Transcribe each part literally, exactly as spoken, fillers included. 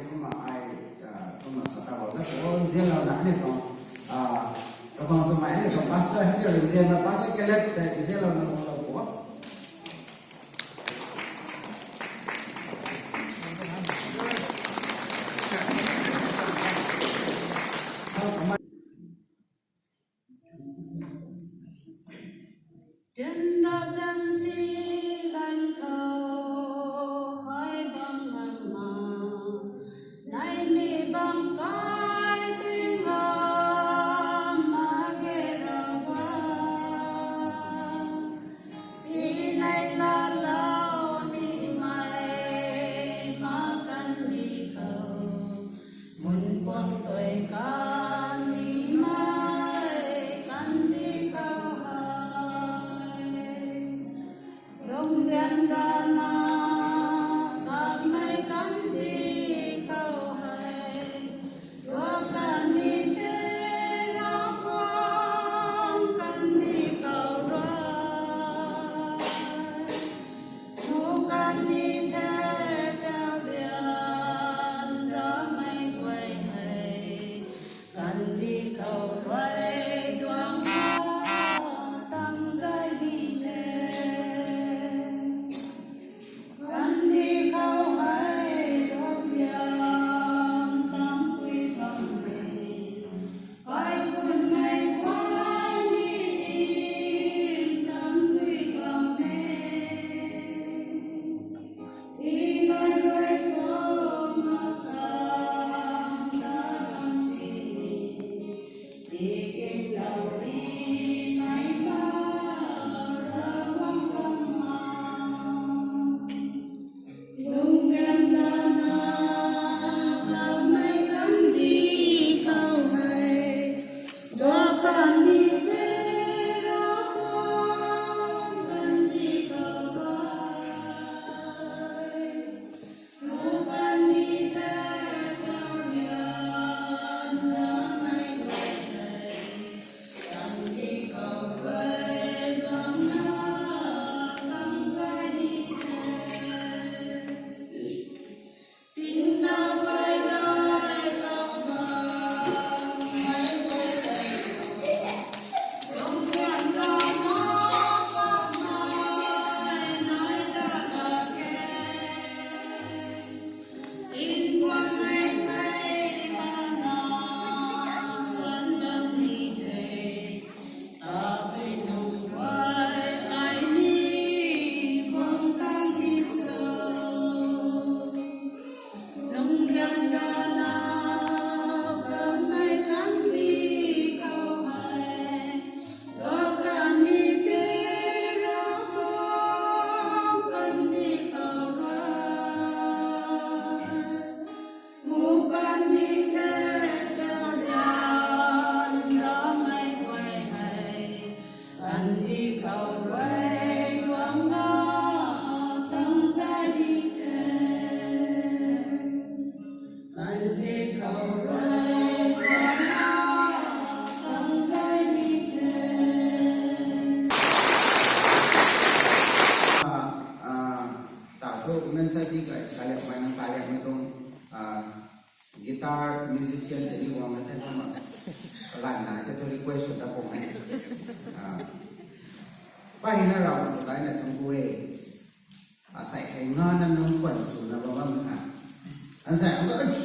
Kumna ai, ah, kumna sa ta bam na, oh, nzianlou na ni tuang, ah, sa bam sa mai ni tuang pastor, ni nzian na pastor Caleb tei nzianlou na bam lou bo. Tun ra zan si lan khou hai bang ngam ma, nai mi bang kai tui ngam ma ge ra wa. Ti nai la lau ni mai ma kan di khou. Mun kuang tui kan ni mai kan di khou hai. Lungdian rana kamei kan di khou hai. Tua kan ni the ra kuang kan di khou rui. Mu kan ni the tau rian ramei guay hei. Kan di khou rui duang tang zai di the. Kan di khou hei duang rian tang pui bam hei. Kai kun mei guay ni in tang pui bam hei. Ah, ah, ta thu men sai di kai, kaliak mai nang kaliak mai tuang, ah, guitar musician tei ni guang na the kumna. Kaganv na the thu request sw ta kung e. Ah, pai na rau tu kai na thung ku e. Asei hei nga na nung kwan sw na bam bam na. Asei ang ka, "Ach,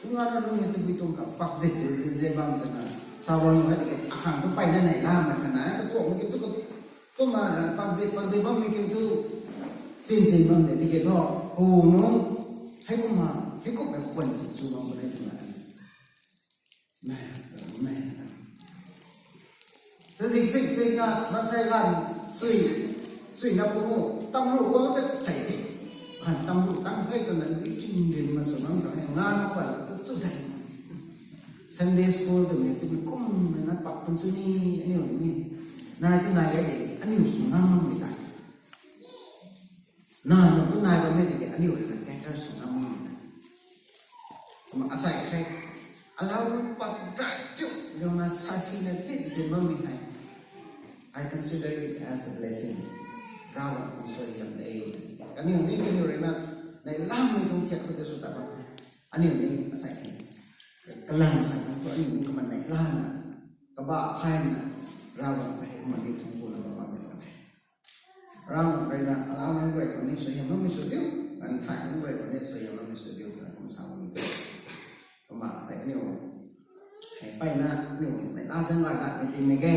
tu nga na nung e tu bi tuang ka pak zit zit zit zit bam ta na." Sa bam na ti akhang tu pai na nei la ma ka na, ta kuang ki tu ka, tu ma na pak zit pak zit bam mi ki tu, chin chin bam de ti ki thu, hu nung, hei kum ma, hei kum hei kwan sw sw bam bam na ti na. Mei, mei. Ta zik zik zik nga, mansei ganv, sui, sui na pu mu, tam ru guang ta sei the. Han tam ru tang hei ta na lui ching rin ma sw nang ta hei, nga na kwan ta sw sei. Sunday school tu mei tu kum na pak pun sw ni, aniu ni. Na tu na gai de, aniu sw nang nang mi ta. Na nang tu nai bam e tiki aniu rui na cater sw na mi na. Kumna asei hei, alau pat rai tu, yong na sa si na tit zin bam mi hei. I consider it as a blessing. Ravguangc tuang suaihiam de. Kaniw ni kaniw rui na, nai lam mi tuang thiak khou de sw ta bam. Aniu ni asei hei kalang khat thu aniu ni kumna neihla na, kabah thay na, Ravguangc ta hei kumna ni thungc kuna bam bammei tuang e. Ravguangc rui na alau nunc guay khou ni suaihiam loumei sw diu, ganv thay nunc guay khou ni suaihiam loumei sw diu twna kum sa bam e. Kumna asei aniu hei mpeyna aniu neihla zaeng gay gaymei tingmei ge.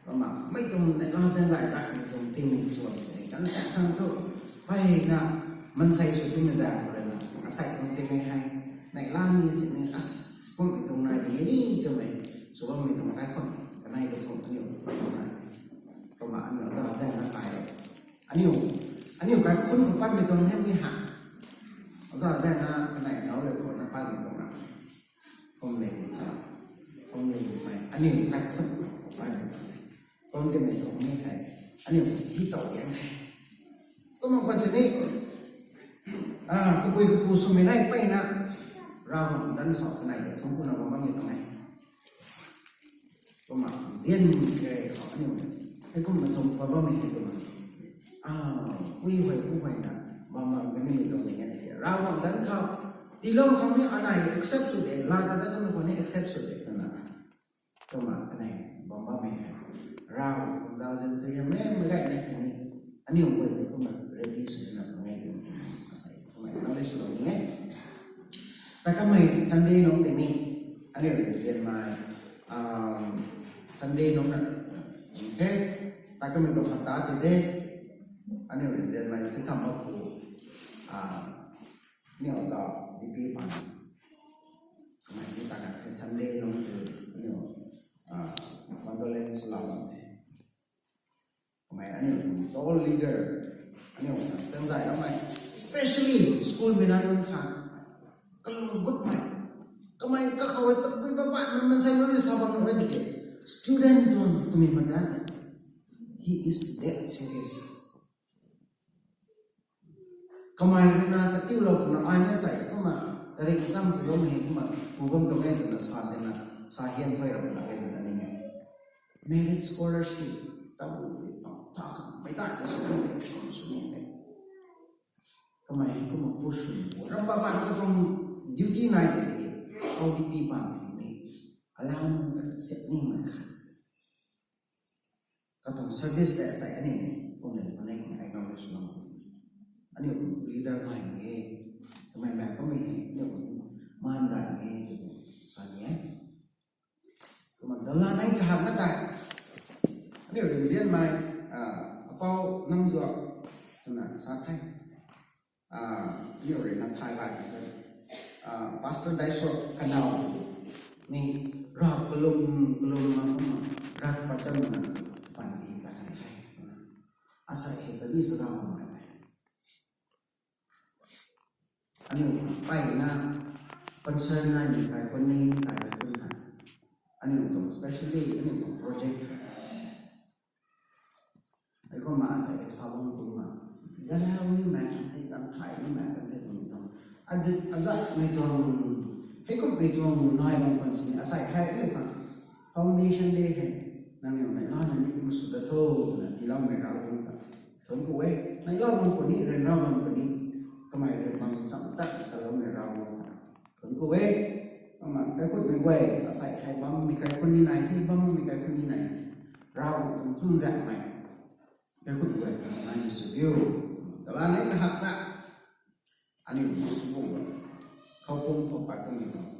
Kumna mei tuang neihla zaeng gay gaymei tuang tingmei sw bam se. Kan sa thang thu mpeyna maansei sw timei zaeng khou rui na asei tuang tingmei hei neihla ni sini as kummei tuang nai di ni twmei sw bammei tuang kaikhun kanei kathumh aniu kumna aniu za zaeng na kai aniu aniu kaikhun khou patmei tuang hei mi ha. Za zaeng na kanei nau le khou na patmei tuang ra. Kum le kha, kum le mei aniu kaikhun khou patmei tuang. Kum timei tuang ni hei aniu hi tau dian hei. Kumna khwan sini, ah, kapui kapu swmei nai mpeyna Ravguangc zanc khou kanei ta thungc kuna bam bammei tuang e. Kumna nzian khe khou aniu hei kumna tuang bam bammei hei kumna, ah, pui huay pu huay na bam bam kanimei tuang ni ngan the. Ravguangc zanc khou tiilou khang ni anei accept sw de, la ta ta khang khou ni accept sw de twna kumna kanei bam bammei hei Ravguangc zauzian suaihiam mei mei gay ni khatni aniu guay ni kumna ready swna bam e twna asei kumna knowledge lou ni e. Ta kamei Sunday nungc tei ni aniu rui nzianmei, um, Sunday nungc na, okay, ta kamei tuang hapta tei de aniu rui nzianmei chikam mak pu, ah, niw zau D P pan kamei ni ta kan hei Sunday nungc tei aniu, ah, condolence lou bam the. Kamei aniu tuang tall leader, aniu tuang changzay kamei, especially school mei na nunc kha, kalung gutmei, kamei kakhou e tabui babat mei maansei nunc ni sa bam nunc e tiki, student tuang twmei mata, he is that serious. Kamei rui na katiulou puna ai ni sei kumna tarik exam pu bam hei kumna pu bam tuang e twna sa tina sa hian thuy ra puna e twna ni e. Merit scholarship tabui pang ta kamei ta ka sw bam hei kum sw ni e. Kamei hei kumna pu sw ni pu ram babat katuang duty nai tei tiki, O D P bam hei ni alam ka set ni mai kha. Katuang service tei asei aniu kum le kum le kum acknowledge lou. Aniu kum leader nai e, kamei mei kamei ni aniu kum maan dai e twmei sa ni e. Kumna dala nai kahak na tei aniu rui nzianmei, ah, Apou Namzuak twna sa the. Ah, aniu rui na thay gay the. Ah, Pastor Daiswak Kanau ni rak kalum kalum na kumna rak patam na panty ta kan the. Asei hei sadi sada mai the. Aniu mpeyna concern nai ni kai kun ni kai kun ha. Aniu tuang especially aniu tuang project hei kumna asei hei sa bam kumna, galau ni mei kan the, kan thay ni mei kan the twmei tuang, azat azatmei tuang, hei kummei tuang nai bam khwan sini asei hei aniu khang Foundation Day hei nangniw neihla na ni kum sw ta tho twna tiiloumei Ravguangc ta thunc ku e. Neihla bam puni, ryanra bam puni, kamei rui bam cham tat taloumei Ravguangc ta thunc ku e. Kumna kaikhunmei guay asei hei bammei kaikhun ni nai, thei bammei kaikhun ni nai, Ravguangc tuang chunzaenghmei kaikhun guay nai ni sw diu. Dala nai kahak ta aniu sw bam khou pum khou pat kamei tuang,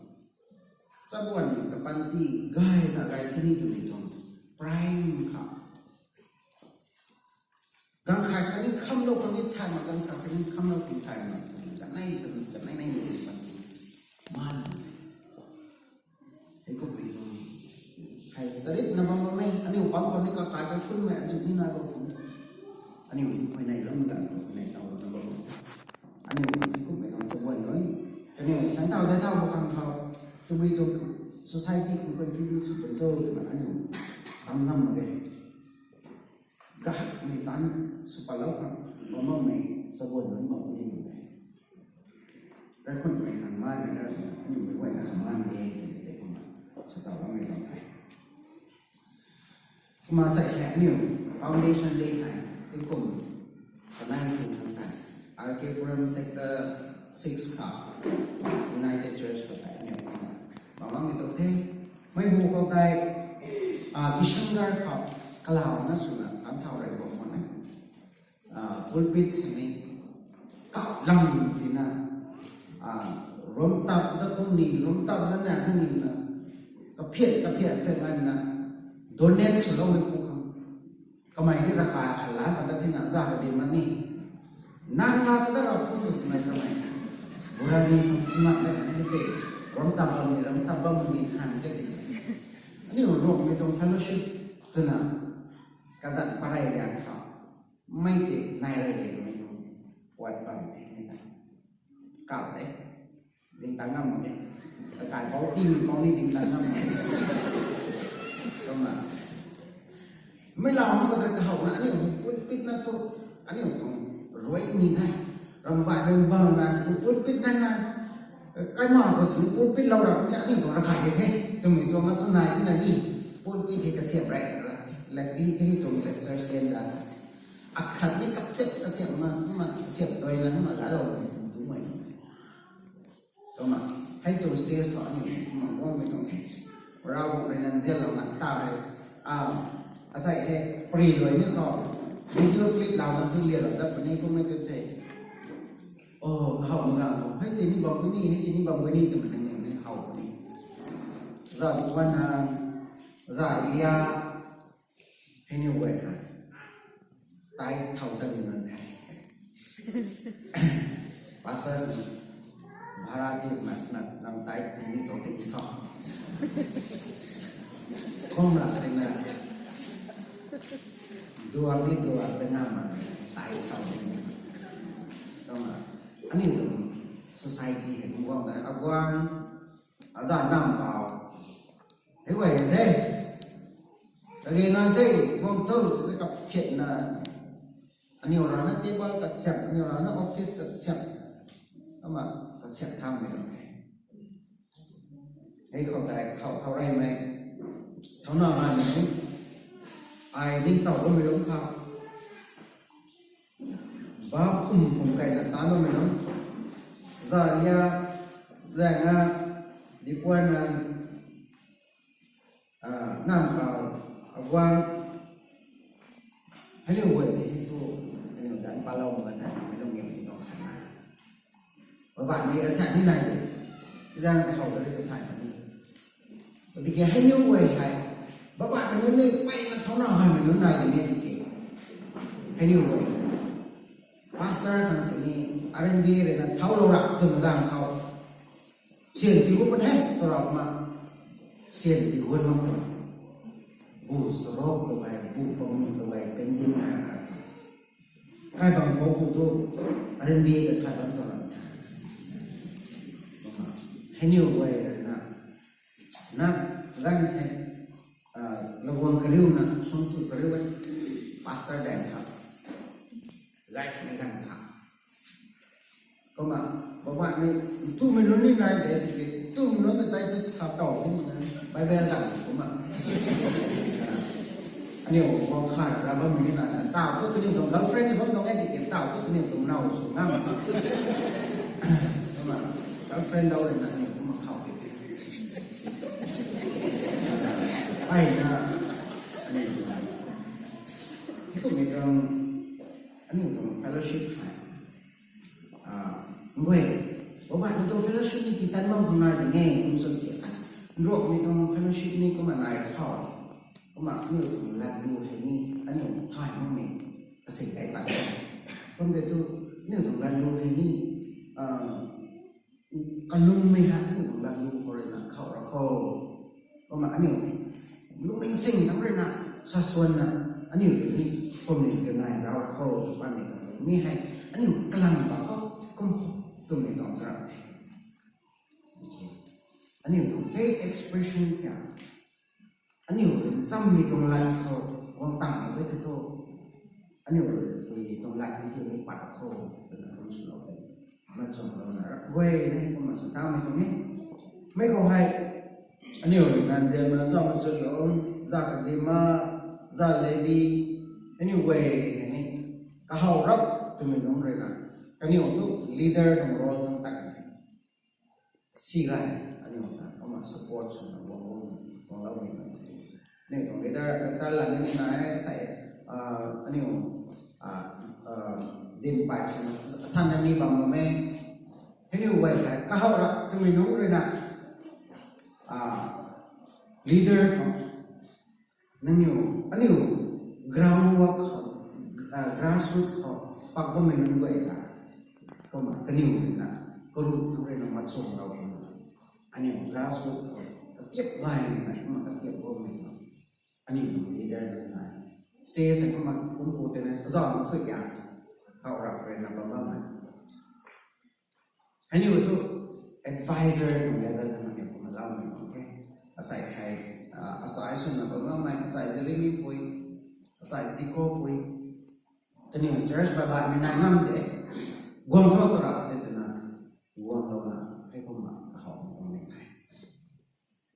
chabuan kapanty gay ta gay thini twmei tuang prime kha. Ganv khat khatni khamlou khang ni thay mak, ganv khat khatni khamlou khang thay mak, ganei ganei nei ni panty man. Hei kummei tuang hei charit na bam bammei, aniu pang khou ni kakai kaikhunmei azu ni nai bam khou, aniu ni huayney loumei ganv khou huayney taw na bam. Aniu hei kummei tuang chabuan nunc, kaniw sang thau dai thau bam khang khou, tabui tuang society khou contribute sw kan cho twna aniu tam ngam mak ge. Gahakmei tan sw patlou khang bam bammei chabuan nunc bam puni nunc the. Kaikhunmei khang maimei na aniu mei guayna khang man e twmei tei kumna sa taw bammei bam the. Kumna sei hei aniu Foundation Day hei, hei kum sanei khang khang tei R K Puram sector six kha United Church khou tei aniu bam bammei tuang the. Mei hu khou tei, ah, December khou kalauna swna tanthau rey bam khwan e. Ah, pulpit sini kap lam tina, ah, ram tap da kum ni, ram tap da na kani na, kaphiat, kaphiat, phiat ngan na, donate swloumei pu khang. Kamei ni ravkai khat la ta da tina za ka di mani. Nang la ta da rau thu tu mei kamei. Bura ni mak da ni te. Ram tap bam ni, ram tap bam ni than ke di. Aniu Rongmei tuang fellowship twna kazat parei liang khou. Mei te nai rey liangmei tuang puat bam ni ta. Kau de. Ding tang ngam mak e. Kakai bau ti mi bau ni ding tang ngam mak e. Kumna. Mei lau ni khou tei kahouna aniu pulpit na thu, aniu tuang rui ni the. Rambai rui bam na si pulpit na na. Kaima khou si pulpit lou ra ni aniu tuang ravkai the the. Twmei tuang na chu nai the na ni. Pulpit hei kasiam rey ra. Like hei, hei tuang lecture stand za. Akhat ni kasiam, kasiam ma, ma kasiam doi na ma la lou tu mei. Kumna, hei tuang stage khou aniu kumna guangmei tuang the. Ravguangc rui nzianlouna ta hei, ah, asei hei, pari luai ni khou, video clip launa tu lialou dat puni kummei tu the. Oh, kahow mak gang khou, hei tini bam puni, hei tini bam puni twmei nang ni how puni. Za Duan na, za Elia, hei ni guay hei. Tai thau ta ni nang hei. Pastor ni, bhara ti na, na, nang tai ti ni tuang ti thau. Kum ra ti na. Duak ni duak te na ma, tai thau ni. Kumna, aniu tuang society hei kum guang ta, aguang, aza nam pau. Hei guay hei the. Kage na the, guang tu, tu kaphiat na. Aniu rana table kasiam, aniu rana office kasiam. Kumna kasiam thangmei tuang the. Hei khou tei, khou, khou reymei. Thouna gaymei. Ai ningtow bammei lungc kha. Bap kum kum kaina taan bammei lungc. Za Elia, za nga, Dipuan na, ah, nam pau, aguang. Hei ni guay ni hei thu, hei ni dan palou ma ta, hei ni guay ni tuang khat na. Babaihmei asaekc ni nai de. Zang ta how ta rui tu thay ni. Tiki hei ni guay hei. Babaihmei nunc ni peyna thouna gaymei nunc nai de ni tiki. Hei ni guay. Pastor khang sini R N B A rui na thaulou ra twmei gang khou. Syan tii gu pun he, tw ra ma. Syan tii gu mak tu. Bu sarok tu gay, bu pamung tu gay, pending na. Kai bang bou bu tu, R N B A ta kai bang tu ra. Hei ni guay na. Na, gan hei, ah, Laguang kariu na, sum tu kariu e. Pastor dan tha. Gay na gan tha. Kumna, babaihmei, tumei lun ni nai de, tumei lun ta tai tu sa tow ni ma, Bible dang kumna. Aniu guang kha ra bammei ni nai, ta tu kaniw tuang girlfriend bam tuang e, tiki ta tu kaniw tuang now sw ngam. Kumna, girlfriend dau rui na aniu kumna khou tiki. Ai na, aniu, aniu tuang, aniu tuang fellowship hei. Ah, ngoi, babaihmei tuang fellowship ni titan bam khang nai de nge, kum sw ki, as, Rongmei tuang fellowship ni kumna nai khou. Kumna aniu tuang lat lu hei ni, aniu thay makmei, kasing kai pat. Kum de tu, aniu tuang lat lu hei ni, ah, kalungmei ha, aniu tuang lat lu khou rui na khou ra khou. Kumna aniu, lungning sing nang rui na, sa suan na, aniu tu ni, kum ni tu nai zau ra khou, tu pan ni tu ni hei, aniu kalang ba khou, kum tu ni tuang zau. Aniu tuang faith expression kya, aniu rui nchammei tuang lat khou, guang tang mak e tei tu, aniu rui tuang lat ni tu ni pat khou, tu na kum sw lou tei. Machang lou na ra, guay ni kumna sw tangmei tuang e. Mei khou hei, aniu rui nzianna, za Machunlung, za Kadima, za Levi, aniu guay ni, kahaw rap twmei nunc rui na. Kaniw tu leader tuang role tuang si gay, aniu ta kumna support swna guang guang guang lou ni. Aniu tuang leader, leader la ni na e, sai, ah, aniu, ah, ah, din pai swna, san na ni bam bam e. Aniu guay hei, kahaw ra, twmei nunc rui na, ah, leader, nangniw, aniu ground work khou, ah, grassroot khou pak bammei nunc guay ta. Kumna kaniw na, karuh tu rui na machung lou kumna. Aniu grassroot khou, katiap gay na, kumna katiap bammei nunc. Aniu leader na. Stage kumna kum ko tei na, kazauh na thuy ya. Kahaw ra rui na bam bammei. Aniu tu advisor tuang level ta nangniw kumna lau ni, okay? Asai hei, ah, asai swna bam bammei, asai Jeremy pui, asai Ziko pui. Kaniw church bai bai mei nai ngam de. Guang tho tu ra de twna. Guang lou na, hei kumna kahaw tuang ni the.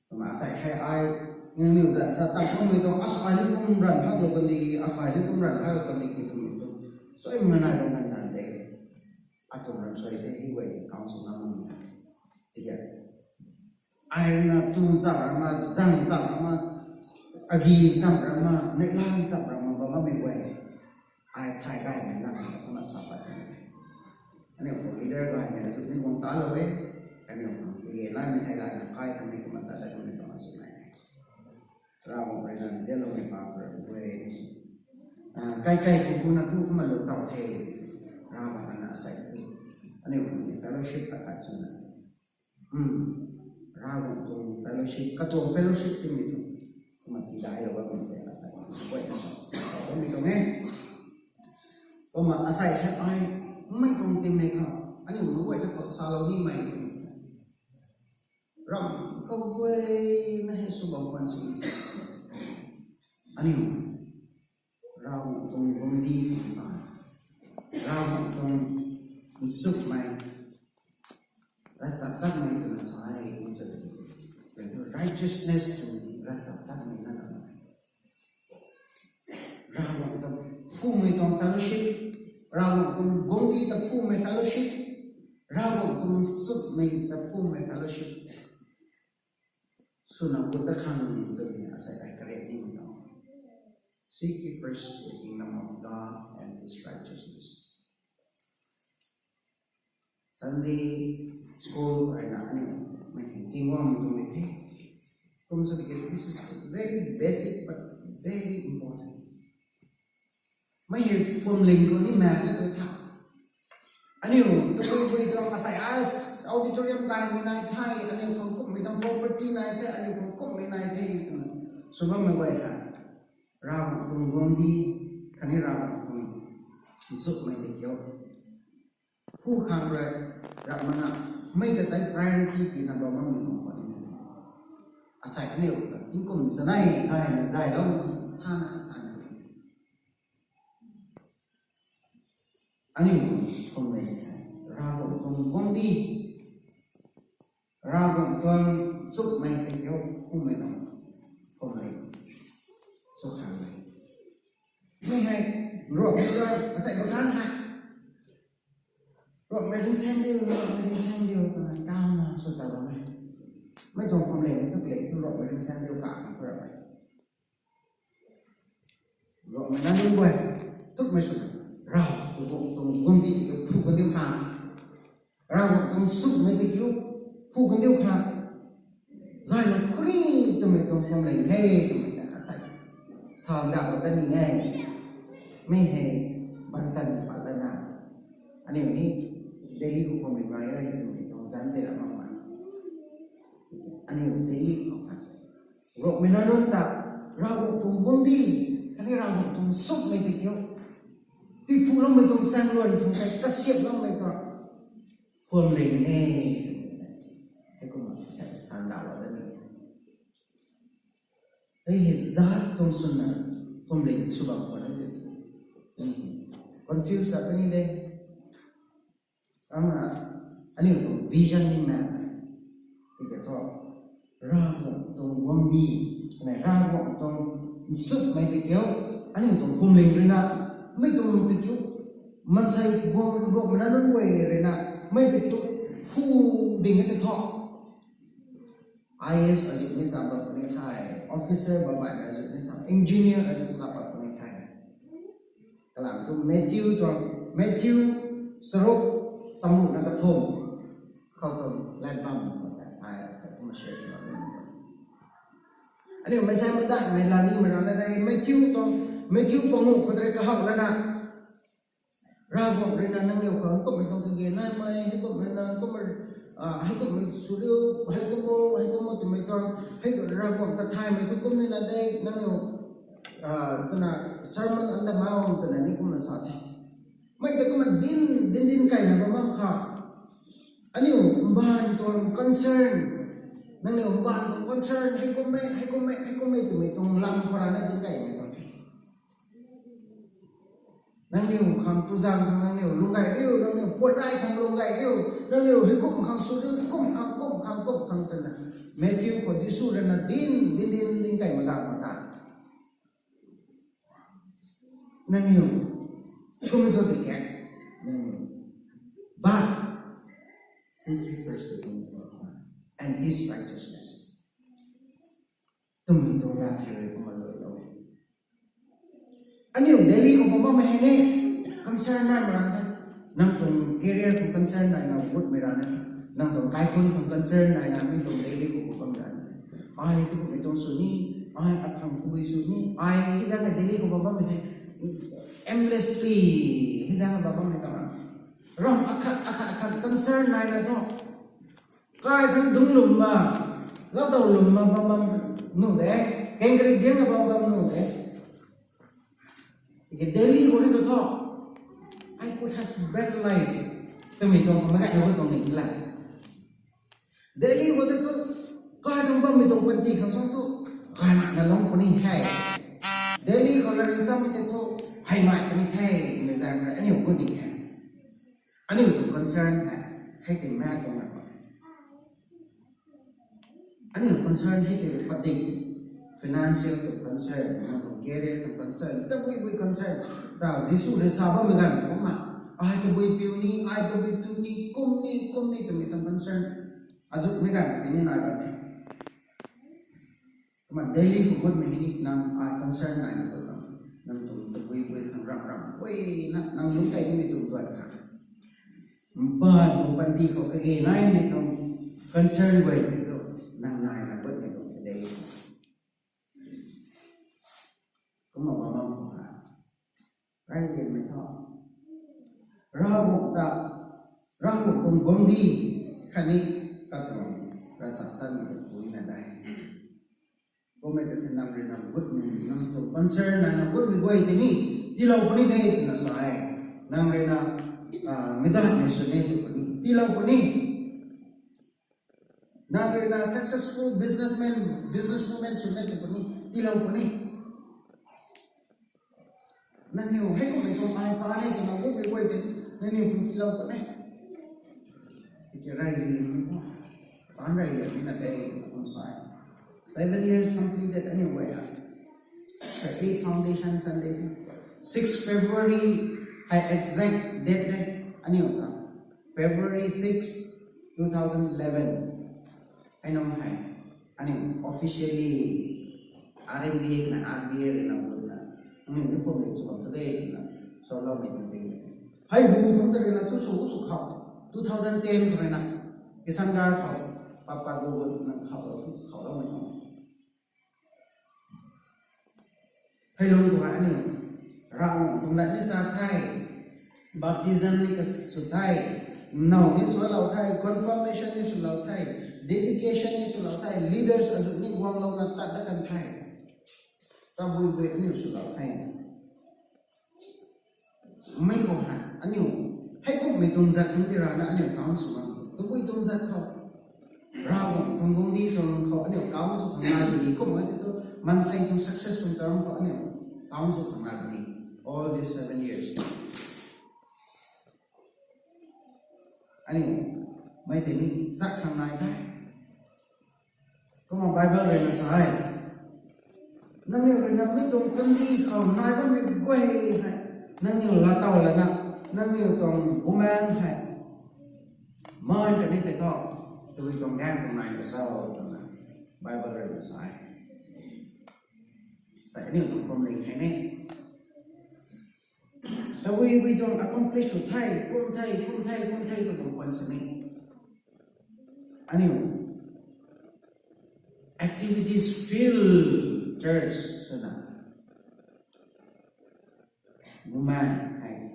Kumna asai hei ai, nangniw zat sa tang kummei tuang, asai ni kum ran hak lou kan di, akai ni kum ran hak lou kan di ki twmei tuang. Sui mei nai bam kan dan de. Atuang ram sui de, hei guay council na mung. Tiki. Ai na tu zam rama, zang zam rama, agi zam rama, neihla zam rama, bam bammei guay. Ai thay gay mei na, kumna sa pat ni. Aniu khou leader gay mei, azu ni guang ta lou e. Aniu khou, ige lai mei thay gay na, kai tang ni kumna ta da kumna ta ma sw nai. Ravguangc rui na nzianloumei pa khou rui, ah, kai kai khou pu na tu kumna lung tau the. Ravguangc rui na asai tu. Aniu khou ni fellowship ta khat swna. Hmm. Ravguangc tuang fellowship, katuang fellowship twmei tuang. Kumna tidai lou bammei tei asai. Guay na sa, sa bammei tuang e. Kumna asai hei ai, mei tuang tingmei khou, aniu mei guay na khou salou nimei. Ram khou guay na hei sw bam khwan si. Aniu, Ravguangc tuang guangcdic tuang ta. Ravguangc tuang nchumhmei. Ravchaptatmei twna sa e, kum sa de. Righteousness tuang ravchaptatmei na na. Ravguangc ta phumei tuang fellowship, Ravguangc tuang guangcdic ta phumei fellowship, Ravguangc tuang nchumhmei ta phumei fellowship. Swna gut ta khang twmei asai ai kariak nimei tuang. Seek ye first the kingdom of God and his righteousness. Sunday school rui na aniu mei hei tingguangmei tuang ni the. Kum sa tiki, this is very basic but very important. Mei hei phuamling khou ni mak na tu tha. Aniu tabui bui tuang asai as auditorium kaimei nai the, aniu khang kummei tuang property nai the, aniu khang kummei nai the twna sw bammei guay hei, Ravguangc tuang guangcdic khatni Ravguangc tuang nchumhmei tei kiu. Hu khang rui, rak mana, mei ta tei priority tina bam bammei tuang khwan ni. Asai aniu, tingkum chanei, gaymei zaylou, sana tan. Aniu tuang phuamling, Ravguangc tuang guangcdic, Ravguangc tuang nchumhmei tei kiu, phuamling tuang phuamling, sw khang e. Mei hei, ruakmei tuang, asai bakan hei. Ruakmei ringsaeng diu, ruakmei ringsaeng diu, twna tauna sw ta bam e. Mei tuang phuamling ni tu le, ruakmei ringsaeng diu ka khang khou ra e. Ruakmei na nunc guay, tukmei sw, Ravguangc tuang guangcdic tei kiu phu kan diu khang, Ravguangc tuang nchumhmei tei kiu phu kan diu khang, zayna kuri twmei tuang phuamling he twmei ta asai sandauh ta ni e. Mei hei bantan pat lana, aniu ni Delhi khou phuamling mak e twmei tuang zanc tei ra mak ma. Aniu Delhi khou kha, ruakmei na nunc ta, Ravguangc tuang guangcdic khatni Ravguangc tuang nchumhmei tei kiu, tiphukloumei tuang chaengluan khang tei kasiamhloumei tuang phuamling e. Heikumna asai sandauh ta ni. Hei hei zat tuang swna phuamling sw bam khwan ni. Confuse ta puni de. Kumna, aniu tuang vision ni na, tiki thu, Ravguangc tuang guangcdic, kanei Ravguangc tuang nchumhmei tei kiu, aniu tuang phuamling rui na, mei tuang tei kiu, maansei guang ruakmei na nunc guay rui na, mei tei kiu, phu ding e tei thu. I A S azuh ni zap pat puni the, officer bammei azuh ni zap, engineer azuh zap pat puni the. Kalam thu Matthew tuang, Matthew charuk, tamruna kathumh khou tuang lat bam khou ta ai sa kumna share sw ni. Aniu mei sa mei dai mei la ni mei rana de, Matthew tuang, Matthew pangu khou tei kahak lana Ravguangc rui na nangniw khou heikumhmei tuang kage naimei, heikumhmei na, kumhmei, ah, heikumhmei sw riu, heikum o, heikum o twmei tuang, hei Ravguangc ta thaymei thu kum ni na de, nangniw, ah, twna sermon anda mau twna ni kumna sa the. Mei ta kumna din, din din kaina bam bam kha. Aniu mbaanv tuang concern, nangniw mbaanv tuang concern, heikum e, heikum e, heikum e twmei tuang lam khou rana din kaimei tuang. Nangniw khang tuzang khang nangniw lungc gay riu, nangniw puat rai khang lungc gay riu, nangniw heikum khang sw riu, kum khang, kum khang, kum khang twna Matthew khou Jisu rui na din, din, din, din kai magang ma ta. Nangniw kum sw ti khe, nangniw. But seek ye first the kingdom of God and his righteousness. Twmei tuang lat hei rui kumna luailou e. Aniu daily khou bam bammei hei ni concern nai mak rana the. Nang tuang career khou concern naina gutmei rana the. Nang tuang kaikhunc khou concern naina mi tuang daily khou bam bammei rana the. Ai tu kummei tuang sw ni, ai akhang tabui sw ni, ai hei zang daily khou bam bammei hei endlessly hei zang bam bammei ta rana. Ram akhat akhat akhat concern naina thu kai thang dungc lwm ma, latdaw lwm ma bam bam nuh de, kengkrik diang na bam bam nuh de. Tiki daily khou ni tu thu, I could have better life twmei tuang meic gay na tuang ni la. Daily khou ni tu kai thang bammei tuang panty khang suang thu, kai mak na lung puni the. Daily khou la ring sammei tei thu, hei mai puni the, twmei zang rui aniu gut di the. Aniu tuang concern hei, hei tei mak tuang na. Aniu concern hei tei padik, financial tuang concern, nang tuang career tuang concern, tabui bui concern. Ta Jisu rui sa bammei ganv kumna, ai tabui piu ni, ai tabui tu ni, kum ni, kum ni twmei tuang concern. Azuh mei ganv tei ni nai bam e. Kumna daily khou gutmei hei ni nang ai concern naina tu tuang, nang tuang tabui bui khang ram ram guayna nang lungc kai nimei tuang duan khang, mbaanv tuang panty khou kage naimei tuang concern guay tei tu nang naina gutmei tuang daily khou. Kumna bam bam khou ha. Rey lianmei thu, Ravguangc ta, Ravguangc tuang guangcdic khatni katuang ravchaptatmei ta phuina de. Kummei ta the nang rui na gutmei, nang tuang concern naina gutmei guay tei ni tiilou puni de twna sa e. Nang rui na, ah, meic daihmei sw ni tw puni, tiilou puni. Nang rui na successful businessman, businesswoman sw ni tw puni, tiilou puni. Nangniw heikumhmei tuang ai ta ni twna gutmei guay tei nangniw khang tiilou puni. Tiki rey lianmei thu, taanc rey lianmei na de kum sa e. Seven years completed aniu guay ha. Sa eight Foundation Sunday, six February hei exact date de aniu ta. February six, two thousand eleven. Hei nung hei, aniu officially R M B A na R B A rui na gutna, aniu ni kum rui chu bam tu de twna saloumei tuang ding. Hei hu thangc ta rui na tu sw sw khou, two thousand ten khou rui na Kishangarh khou, Papa Google na khou, khou loumei tuang. Hei lung khou aniu Ravguangc tuang lat ni sa the, baptism ni kasw the, now ni swlou the, confirmation ni swlou the, dedication ni swlou the, leaders azuh ni guanglouna tat dat kan the. Tabui bui aniu swlou the. Mei khou hei aniu heikumhmei tuang zat tuang tirana aniu count sw bam, tabui tuang zat khou, Ravguangc tuang guangcdic tuang khou aniu count sw khang nai puni, kummei tei tu maansei tuang success tuang term khou aniu count sw khang nai puni. All these seven years aniu mei tei ni zat khang nai the. Kumna Bible rui na sa e, nangniw rui na mi tuang kandih khou nai bammei guay hei nangniw laatow lana, nangniw tuang bumaengc hei maansei kandih tei thu, tabui tuang gaeng tuang nai na sa twna Bible rui sa e. Sa aniu tuang problem hei ne. Tabui bui tuang accomplish sw the, kum the, kum the, kum the, tuang paan sini. Aniu activities fill church swna. Bumaeng hei.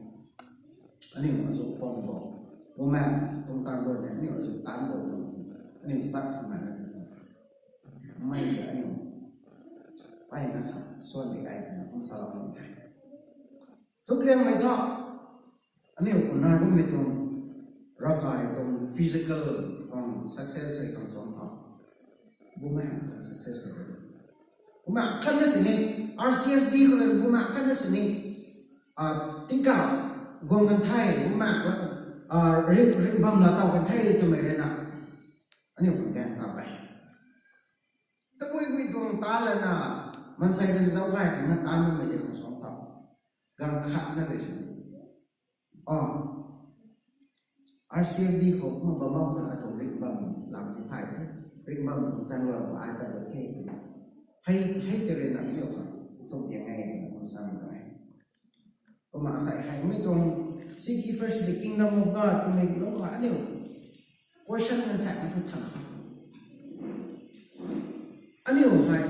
Aniu azu pom bo. Bumaeng tuang tan do ne, aniu azu tan bo. Aniu sak ma na. Mei de aniu. Pai na ka, suan de ai na, kum sa la kum the. Thuk liang mei tho. Aniu kuna kum mei tuang. Ravkai tuang physical tuang success hei tuang suang tho. Bumaeng tuang success hei. Bumaeng khat na sini, R C F D khou na bumaeng khat na sini, ah, tingkauh guang kan the, bumaeng, ah, rik, rik bam la tau kan the twmei rui na. Aniu khang gaeng tau e. Tabui bui tuang ta lana, maansei rui zauc gay kan na ta na mei de khang suang tho. Gaeng khat na rui sini. Oh, R C F D khou kumna bam bam khou atuang rik bam lam ti thay the. Rik bam tuang zang lam ai ta the. Hei, hei te rui na aniu khang thuk liang ngai na kum sa na e. Kumna sa hei mei tuang seek ye first the kingdom of God twmei lou khou aniu question kan sa na thu thang kha. Aniu hei,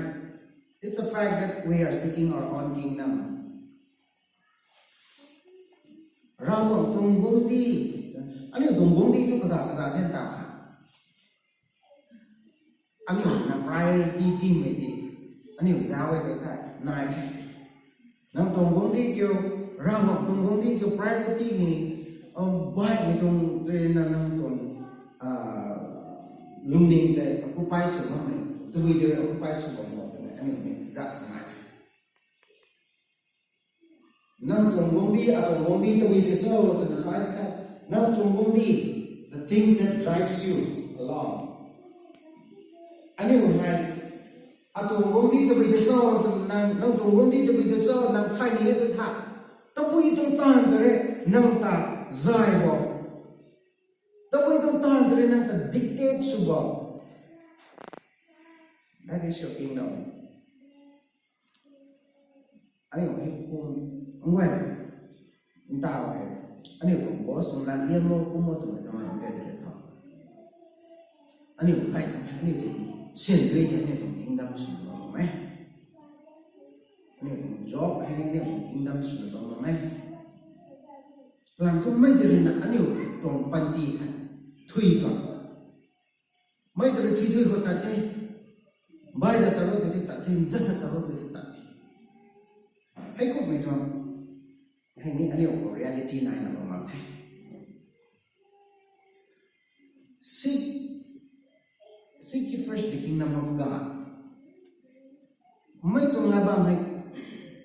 it's a fact that we are seeking our own kingdom. Ravguangc tuang guangcdic, aniu tuang guangcdic thu kaza kaza the ta. Aniu na priority tiimei di, aniu zauc e tei nai the. Nang tuang guangcdic kiu, Ravguangc tuang guangcdic kiu priority ni, um, baihmei tuang tei na nang tuang, ah, lungning tei occupy sw bammei, tabui tei occupy sw bam bo twmei aniu ni zauc nai. Nang tuang guangcdic, atuang guangcdic tabui tei cho twna sa the. Nang tuang guangcdic, the things that drives you along. Aniu hei, atuang guangcdic tabui tei cho twna nang, nang tuang guangcdic tabui tei cho nang thay ni e tei tha. Tabui tuang taanv ta rui nang ta zay bo. Tabui tuang taanv ta rui nang ta dictate sw bo. That is your kingdom. Aniu hei kum, nguay, ntau hei. Aniu tuang boss tuang lan lian mo kum mo twmei tuang lan lian de tho. Aniu kai, aniu tuang sian dui hei aniu tuang kingdom sw bam e. Aniu tuang job hei aniu tuang kingdom sw bam e. Lang kum mei tei rui na aniu tuang panty hei thui tuang. Mei tei rui thui thui khou tat the. Bai za ta ro tei tat the, za sa ta ro tei tat the. Hei kummei tuang. Hei ni aniu khou reality nai na bam mak the. Seek, seek ye first the kingdom of God. Mei tuang la bam hei,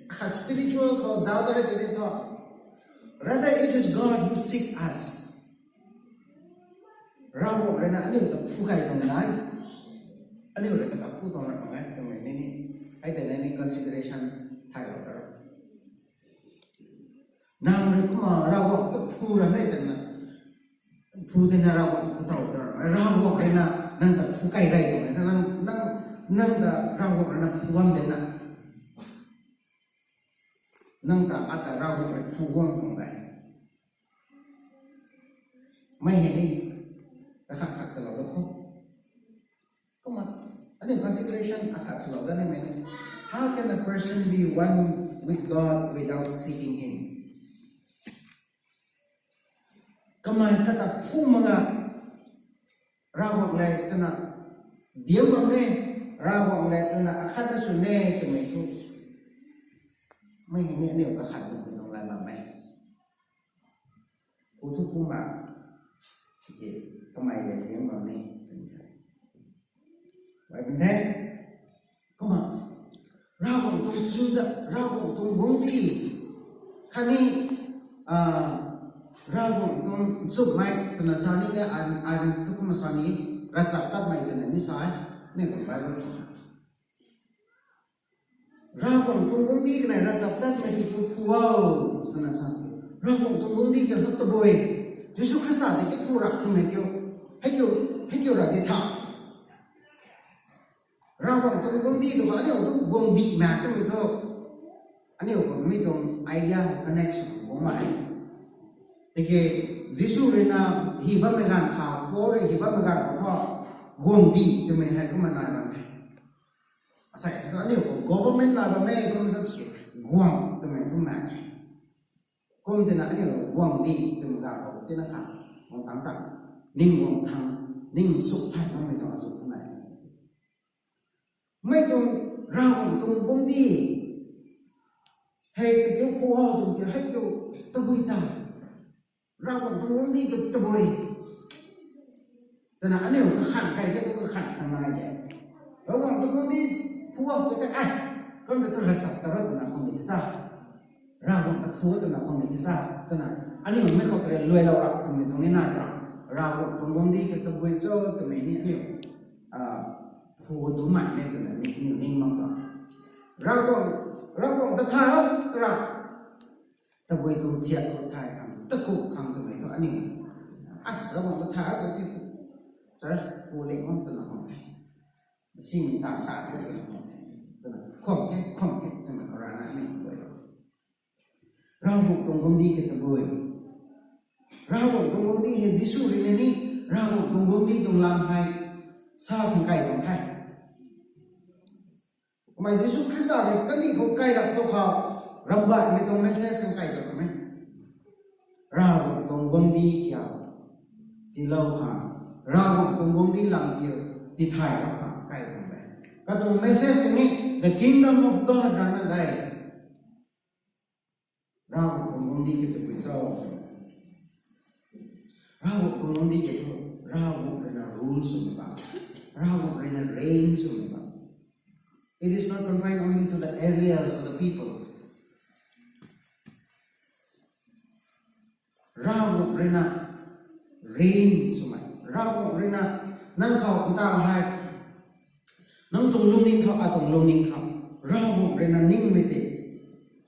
khat spiritual khou zauc ta rui tei tho. Rather, it is God who seek us. Ravguangc rui na aniu ta phu kai tuang nai. Aniu rui kata phu tuang ra tuang nai, twmei ni ni. Hei tei ni consideration thaylou ta ro. Nang rui kumna Ravguangc ta phu ra mei twna. Phu tei na Ravguangc phu tau ta ra. Ravguangc rui na nang ta phu kai rei tuang nai. Nang, nang, nang ta Ravguangc rui na phu bam de na. Nang ta ata Ravguangc rui phu guang tuang dai. Mei hei ni, kakhat khat ta lou da khou. Kumna, aniu consideration akhat swlou da ni mei ni. How can a person be one with God without seeking Him? Kamei kata phu mak nga, Ravguangc le twna, diam bam ne, Ravguangc le twna akhat na sw ne twmei thu. Mei hei ni aniu kakhat bam tuang la bam e. Ku thu kum ba. Tiki, kamei le diam bam ne twmei. Bible the. Kumna, Ravguangc tuang kingdom, Ravguangc tuang guangcdic. Khatni, ah, Ravguangc tuang nchumhmei twna sa ni de, ai, ai thu kumna sa ni, ravchaptatmei twna ni sa e, ni tuang Bible khou. Ravguangc tuang guangcdic kanei ravchaptatmei kiu phu o, twna sa. Ravguangc tuang guangcdic kiu hak tabui. Jisu Khrista tei kiu phu ra twmei kiu. Hei kiu, hei kiu ra di tha. Ravguangc tuang guangcdic tu aniu tu guangcdic mak twmei thu, aniu khou mi tuang idea connection guang mak e. Tiki Jisu rui na hi bammei ganv khou, Paul rui hi bammei ganv khou thu, guangcdic twmei hei kumna nai bam e. Asei thu aniu khou government nai bam e, kum sa tiki guangc twmei kum mak e. Kum tina aniu guangcdic twmei ganv khou tina kha, guang tang sa, ning guang thang, ning suk thay bammei tuang azu kum nai. Mei tuang Ravguangc tuang guangcdic hei kiu phu how tuang kiu hei kiu tabui ta. Ravguangc tuang guangcdic kiu tabui. Twna aniu kakhan kai the tu kakhan khang nai de. Ravguangc tuang guangcdic phu how tu the ai, kum ta thu ravchap ta ra twna khang ni sa. Ravguangc ta phu twna khang ni sa. Twna aniu mei khou kare luailou rap twmei tuang ni nai ta. Ravguangc tuang guangcdic kiu tabui cho twmei ni aniu phu du mai ni twna ni aniu ning mak ta. Ravguangc, Ravguangc ta thay o twra tabui tuang thiak khou thay khang, taku khang twmei thu aniu, a, Ravguangc ta thay o tw the, church pu leng o twna khang the. Sing ta ta de twna khang the. Twna khang the, khang the twmei khou rana aniu guay lo. Ravguangc tuang guangcdic kiu tabui. Ravguangc tuang guangcdic hei Jisu rui na ni, Ravguangc tuang guangcdic tuang lam hei sa khang kai tuang the. Kumna Jisu Khrista rui kandih khou kai rap tu khou, rambaihmei tuang message khang kai tuang e. Ravguangc tuang guangcdic kiu tiilou khang, Ravguangc tuang guangcdic lam kiu tithaylou khang kai tuang e. Katuang message ni the kingdom of God rana de. Ravguangc tuang guangcdic kiu tabui cho. Ravguangc tuang guangcdic kiu thu, Ravguangc rui na rule swmei bam, Ravguangc rui na reign swmei bam. It is not confined only to the areas or the peoples. Ravguangc rui na reign swmei, Ravguangc rui na nang khou ntaw hei, nang tuang lungning khou, atuang lungning khou, Ravguangc rui na ningmei tei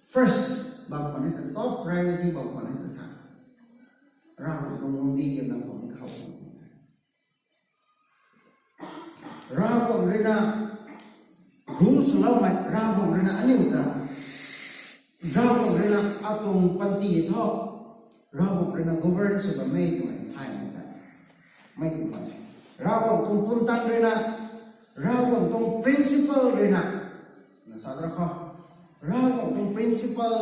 first bam khwan ni ta, top priority bam khwan ni ta tha. Ravguangc tuang guangcdic kiu nang tuang ni khou Ravguangc rui na rule swloumei, Ravguangc rui na aniu ta, Ravguangc rui na atuang panty thu, Ravguangc rui na govern sw bammei twmei thaymei ta, mei tuang pan, Ravguangc tuang pumtan rui na, Ravguangc tuang principle rui na, na sa dra khou, Ravguangc tuang principle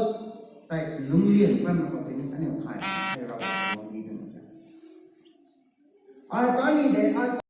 tei lungclian panmei khou tei ni aniu thay, Ravguangc tuang guangcdic twmei ta. Ai ta ni de, ai